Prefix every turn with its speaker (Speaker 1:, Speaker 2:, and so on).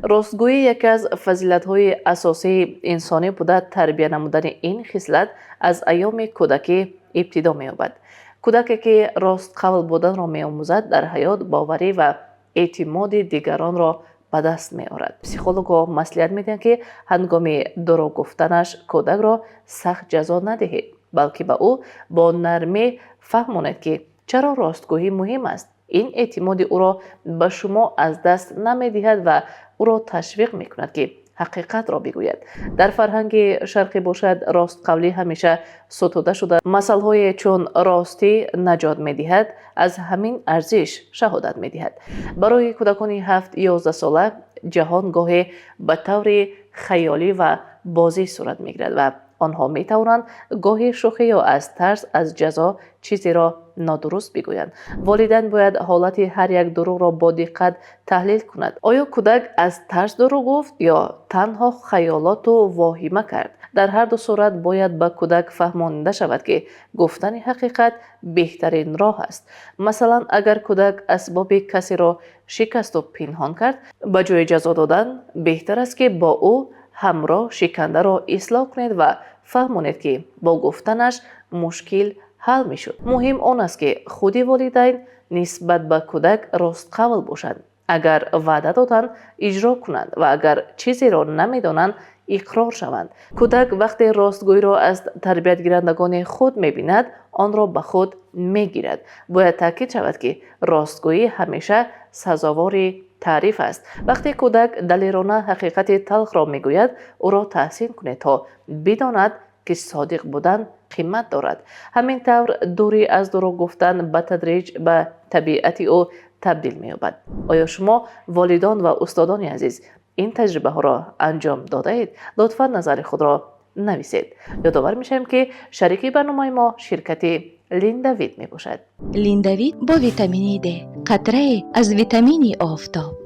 Speaker 1: Ростгӯӣ яке аз фазилатҳои асосии инсонӣ буда, тарбия намудани ин хислат аз айёми кӯдакӣ ибтидо меёбад. Кӯдаке, ки ростқавл буданро меомӯзад, дар ҳаёт боварӣ ва эътимоди дигаронро ба даст меорад. Психологҳо маслиҳат медиҳанд, ки ҳангоми дурӯғ гуфтанаш кӯдакро сахт ҷазо надиҳед, балки ба ӯ бо нармӣ фаҳмонед, ки чаро ростгӯӣ муҳим аст. Ин эътимоди ӯро ба шумо аз даст намедиҳад ва ӯро ташвиқ мекунад, ки ҳақиқатро бигӯяд. Дар фарҳанги шарқӣ бошад, ростқавлӣ ҳамеша сутуда шуда, масалҳое чун «ростӣ наҷот медиҳад» аз ҳамин арзиш шаҳодат медиҳад. Барои кӯдакони 7-11 сола ҷаҳон гоҳе ба таври хаёлӣ ва бозӣ сурат мегирад ва онҳо метавонанд гоҳе шӯхӣ ё аз тарс аз ҷазо чизеро нодуруст бигӯянд. Волидайн бояд ҳолати ҳар як дурӯғро бо диққат таҳлил кунад. Оё кӯдак аз тарс дурӯғ гуфт ё танҳо хаёлоту воҳима кард? Дар ҳар ду сурат бояд ба кӯдак фаҳмонида шавад, ки гуфтани ҳақиқат беҳтарин роҳ аст. Масалан, агар кӯдак асбоби касеро шикасту пинҳон кард, ба ҷои ҷазо додан беҳтар аст, ки бо ӯ ҳамроҳ шикандаро ислоҳ кунед ва фаҳмонед, ки бо гуфтанаш мушкил ҳал мешуд. Муҳим он аст, ки худи волидайн нисбат ба кӯдак ростқавл бошанд. Агар ваъда доданд, иҷро кунанд ва агар чизеро намедонанд, иқрор шаванд. Кӯдак вақте ростгӯиро аз тарбиятгирандагони худ мебинад, онро ба худ мегирад. Бояд таъкид шавад, ки ростгӯӣ ҳамеша сазовори таъриф аст. Вақте кӯдак далерона ҳақиқати талхро мегӯяд, ӯро таҳсин кунед, то бидонад, ки содиқ будан қимат дорад. Ҳамин тавр дурӣ аз дурӯғ гуфтан ба тадриҷ ба табиати ӯ табдил меёбад. Оё шумо, волидон ва устодони азиз, ин таҷрибаҳоро анҷом додаед? Лутфан назари худро нависед. Ёдовар мешавем, ки шарики барномаи мо ширкати Линдавит мебошад.
Speaker 2: Линдавит бо витамини Д, қатрае аз витамини офтоб.